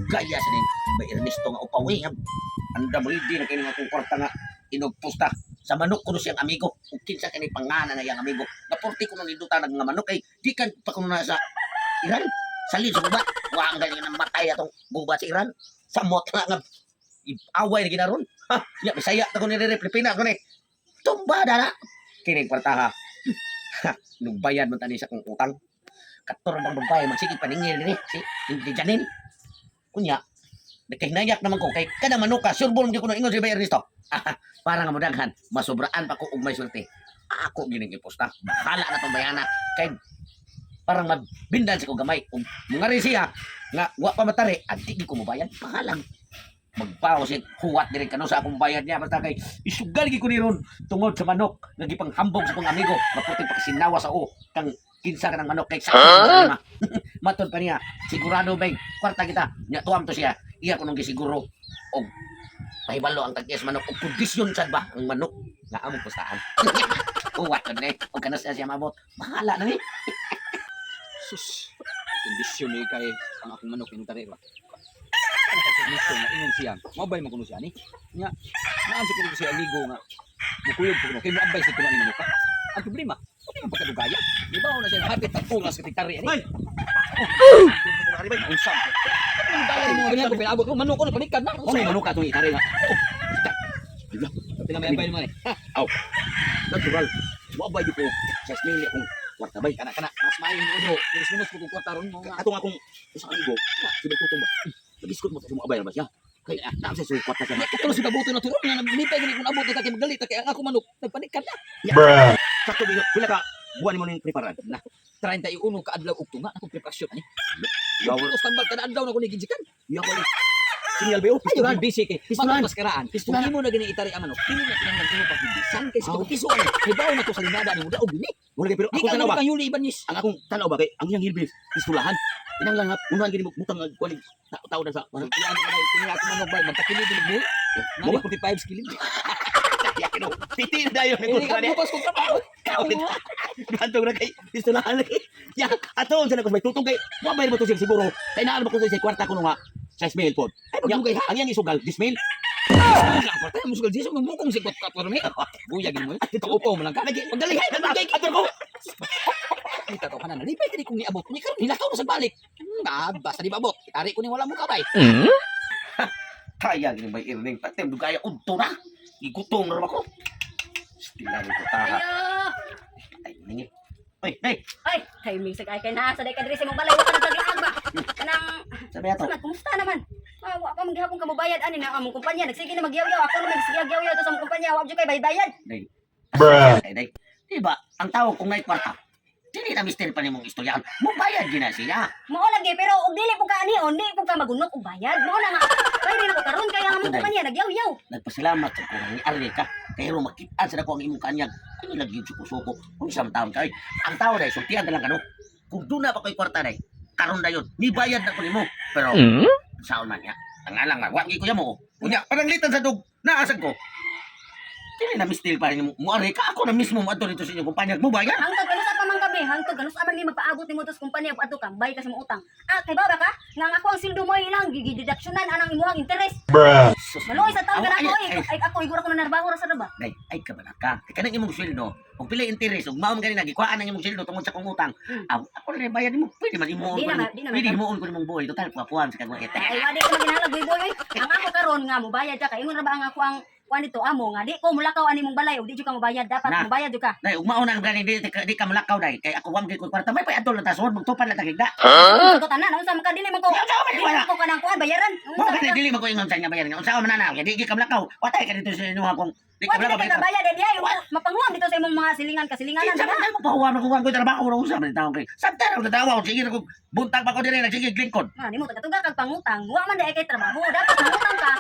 Dugaya sa ning Bay Ernesto nga upawi nga andam ready na kini nga akong kwarta nga inugpusta sa manok kuno siyang amigo ug kinsa kini pangana na iyang amigo nga porti kuno ninduta nag nga manok kay gikan pa kuno na sa Iran, salin sa gubat. Wa ang galing na matay atong gubat sa Iran, samot na nga away na ginaron ha. Ya Bisaya ta ko ni Pilipinas ko ni tumba dala kini kwarta ha. Ha, nugbayad man tani sa kong utang kator bang babae magsige paningil ni si ni Janine. Unya nakahinayak naman ko kay kada manuka surbol gyud ko ingon si Bay Ernesto. Para nga modaghan, masobraan pa ko og may swerte, ako gining iposta. Bahala na tong bayana kay parang mabindan sa ko gamay ug mungari siya nga wa pa matari anti di ko mobayad. Bahala magbaw si huwat diri kano sa akong bayad niya, basta kay isugal gi ko ni ron tungod sa manok nga gipanghambog sa akong amigo maputi pakisinawa sa o kang kinsa ka ng manok kay sa huh? Matod pa niya, sigurado bay kwarta kita nya. Tuam to siya, iya ko nung gisiguro og pahibalo ang tag-is manok og kondisyon sad ba ang manok nga among pustahan. Huwat ko ni og kanus na siya mabot, bahala na ni. Sus, kondisyon ni kay ang akong manok yung tari ba. Ano kay kondisyon na ingon siya. Mabay man kuno siya ni. Nya, naan sa kuno siya amigo nga mukuyog ko kuno kay moabay sa kuno ni manok. Ang problema, wala man pagkadugaya. Di ba na siya hapit ang oras ka tari ani. Bay! Oh, unsa? Ano dala mo ganyan ko pinaabot ko manok ko napanikad na. Oh, may manok atong itari nga. Oh. Pila may abay naman eh. Natural. Wa ba ko sa smili akong kwarta bay. Kana kana mas maayo ni Odro. Minus minus ko kung kwarta ron mo nga. Atong akong usa ka amigo, si Bay Tutong ba. Nag-iskot mo sa mo abay na ba siya? Kay naam sa suway kwarta siya. Katulad sa kabuto na turon nga nalipay gani kung abot na kay magalit kay ang ako manok nagpanikad na. Sakto ba pila ka buwan mo ning preparan? Na 31 ka adlaw og tunga akong preparasyon ani. Yawa, Tapos tambal kada adlaw na ko ni gijikan. yawa. Sinyal ba? Ayo ran busy kay Pistulan. Maskaraan. Pistulan. Kung imo na gani itari ang manok, dili na kinahanglan imo pagbibisan kay sa Aw. piso ani. Hibaw na to sa linada ni mo daog ni. Wala kay pero Di akong ka tanaw mo ba? kang Yuli Ibanez. Ang akong tanaw ba kay ang iyang hilbis pistulahan. Kinahanglan nga unahan gini mo butang nga kuan tao na sa Iyan ka bay, kini ako manok bay, magkakilid ni mo. Mo Nani 45 skilid. Yakin o. Piti na dayon Ini ka bukas kong trabaho. Kawit. Gantong na kay pistolahan lagi. Ya, ato sa ko may tutong kay wa bayad mo to siya siguro. Kay naan mo ko sa kwarta ko nga sa smell pod. Ay magdugay ha. Ang iyang isugal, dismail. Ang kwarta mo sugal jiso mukong si kwat kwat mi. Buyag mo. Paupaw mo lang ka. Lagi. Magdali hay, magdali. Ato ko. Kita to kanan. Lipay kini kung niabot ni karon hilakaw na sa balik. Basta di maabot. Itari ko ni wala mo kabay. Kaya gini Bay Erning patem dugaya udto na, gigutom na ako. Stila ni kutaha. Ayo! Ay ningil. Oy, hey. Ay, timing sa kay kay naa sa day ka diri sa imong balay, wa ka naglaag ba? Kanang Sabi ato. Sama, kumusta naman? Ah, wa pa man gihapon ka mobayad ani na among kumpanya. Nagsige na magyaw-yaw. Ako na magsige yaw-yaw to sa among kumpanya. Wa jud kay bayad-bayad. Day. Bruh. Ay, day. Di ba, ang tao kung may kwarta, dili na mister pa nimong istoryahan. Mubayad gina siya. Mao lagi pero og dili pud ka ani on, di pud ka magunok og bayad. Mao na nga. Kay rin ako karon kay ang among Day. kumpanya nagyaw-yaw. Nagpasalamat sa kurang ni Arne ka. Kaya ro makitaan sa dako ang imong kanyag. Ay, lagi yung suko-suko. Kung isang taon kay. Ang tao day, sultian na lang kano. Kung doon na pa ko'y kwarta day, karon dayon, ni bayad na ko nimo. Pero, saon man niya. Ang alang nga, wagi ko mo. Unya, pananglitan sa dug, naasag ko. Dili na mistil pa rin mo. Muari ka, ako na mismo mo dito sa inyong kumpanya. Mubayad. Hangtod kanus pa man kabi, hangtod kanus man ni magpaabot nimo to sa kumpanya ug adto ka, bay ka sa imong utang. Ah, kay baba ka nga ang ako ang sildo mo ilang gigideductionan anang imuhang interest. Sus, Maluoy sa taon Aw, ka ay, nako ay, ay, ay ako igura ko na narbaho ra sa ba. Day, ay kabalaka. Kay kanang imong sweldo, ug pila interest, ug maom gani nagikuhaan ang imong sweldo tungod sa kong utang. Aw, ako na bayad nimo. Pwede man imuon Di ko na nimo. di na Pwede himuon ko nimong buhay. Total puwapuan sa kagwa kita. Ay, wadi ko maginalag boy boy. Oy. Ang ako karon nga mobayad ka kay ingon ra ba ang ako ang kuan dito amo nga di ko mulakaw ani mong balay ug di jud ka mobayad, dapat Na. mobayad jud ka. Day, ug mao na ang gani di ka mulakaw day. Kay ako wam gyud ko kwarta. May pay adol na tasod magtupan na tagigda. Huh? Tanan unsa man ka dili man ko. Unsa man Dili wala. man ko kanang kuan bayaran. Mao Unsa man gani ka? dili man ko ingon sa inyo bayaran. Unsa man na na? Kay di ka mulakaw. Watay ka dito sa inyo akong di ka Wa mulakaw. di ka bayad di ay mapanguam dito sa imong mga silingan kasilinganan. Kinsa man ko pahuwam ako ko trabaho ra unsa man taon kay. Samtang ako tatawa sige na ko buntag pa ko dire nagsige lingkod. Nga nimo tagatuga kag pangutang, wa man di ay kay trabaho, dapat mangutang ka.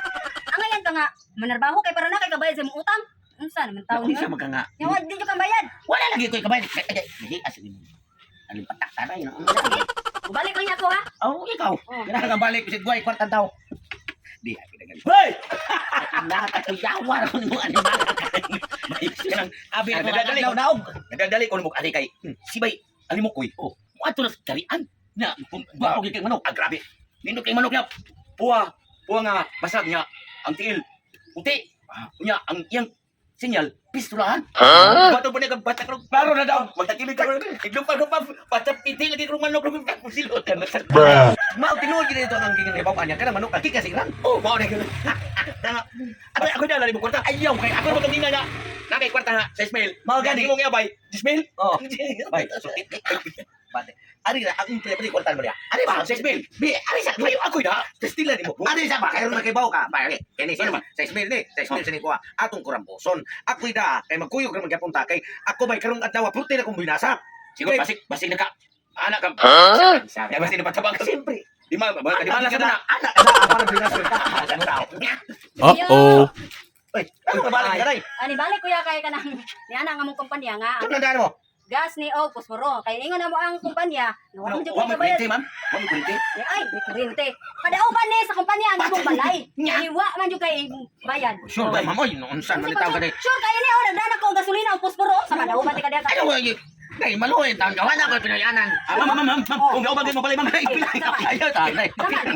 Angayan ka nga manarbaho kay para na kay kabayad sa imong utang. Unsa naman taon Unsa ni? man ka nga? Nya wa di jud ka bayad. Wala lagi ko'y kabayad. Ay, ay, ay, asa nimo? Alin patak taray no? Balik ko niya ako ha. Oh, ikaw. Oh. Kailangan kang balik bisig buhay kwartang tao. Di ay kinagan. Hey! Nakakatuyawa ako nimo ani mga. Kanang abi Ah, ako dadali adlaw naog. Nagdadali ko nimo ari kay si Bay Alimukoy. Oh, moadto na sa tarian. Na, Kung Ba og kay manok. Ah, grabe. Nindot kay manok niya. Puwa, puwa nga basag niya ang tiil. Puti. Unya ang iyang sinyal pistulahan. Bato po niya kang bata karong Klaro na daw. magtakilid ka ron. Iglupa ko pa bata piti lagi karong manok rong pusilot. Mao tinuod gid ito ang gigan kay niya kana manok aki kasi ran. Oh, mao na. Tama. Ako ako na mo kwarta. Ayaw kay Ako mo kanina na. Nakay kwarta na sa Ismail. Mao gani. Imong yabay. Ismail. Oh. Bay, sulti. Bate. Ari na ang pili kwarta mo niya. Ari ba? Sa Ismail. Bi, ari sa Kayo ako na. Testila nimo. Ari sa ba karon makibaw ka. Bay, ari. Kini siya. Ano man? Sa Ismail ni, sa Ismail sa ni kuha. Atong kuramboson. Ako'y da kay magkuyog ra magyapon ta kay ako bay karong adlaw purti na kong binasa. Siguro basig basig na ka. Anak ka. Sabi. Di basig na patabang ka. Siyempre. Di ma, ba, di ma, Anak na. na, anak na, para binasa. Sa tao. Uh-oh. Oy, ano ka balik ka day? Ani balik kuya kay kanang ni ana nga mong kumpanya nga Ano na mo? gas ni og posporo. Kay ingon na mo ang kumpanya, nga wa man jud Wa koy may kabayad. kurente, ma'am. Wa may kurente. Ay, may kurente. Kadauban ni sa kumpanya ang imong balay. Iwa man jud kay bayad. Sure ba, ma'am? Oy, noon saan man itaw ka day? Sure kayo ni oh, nagdana ko og gasolina og posporo sa kadauban ti kadya. Ano ba yun? Day, maluhin taon gawa na ko pinayanan. Ah, ma'am, ma'am, ma'am, ma'am. Kung gauban mo balay, ma'am. Ay, ayaw ta, day.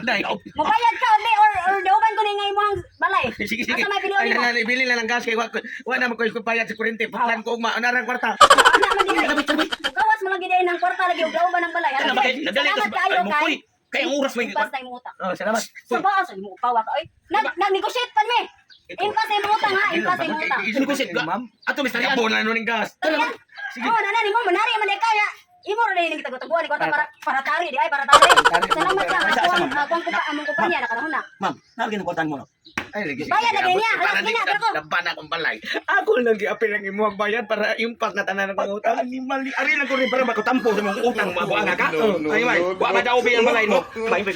Day. Mobayad ka ni or dauban ko ni nga imong balay. Sige, sige. Asa may Ay, pinuli mo? na, bili na lang gas kay wa wa na mo ko bayad sa kuryente. Putlan ko ugma, unarang kwarta. Ana man din. Gawas mo lang gid ng kwarta lagi og dauban ang balay. Ano ba kay nagdali Salamat kaayo ka? kay. Kay ang oras may Impas na imong utang. Oh, salamat. Sa ba sa imong upawa ka oy. Nag nag-negotiate pa mi. Impas sa imong utang ha, impas sa imong utang. Negotiate ka? Ma'am. Ato Mr. Yan. Abo na nun ng gas. Talaga? Sige. Oh, nana nimo manari man di kaya. Imo ra ning gitagutaguan ni kwarta para para tari di ay para tari. Salamat ka ako ang ako ang kumpa among kumpanya nakanahon na. Ma'am, nalagyan ng kwartahan mo no. Ay, lagi. Bayad na niya. Halos gina pero ko. Laban akong balay. Ako lang giapil ang imong bayad para impas na tanan ang utang. Animal, ari lang ko rin para makutampo sa mga utang mga buanga ka. No, no, Ay, may, no, wa ba daw ang balay mo? May may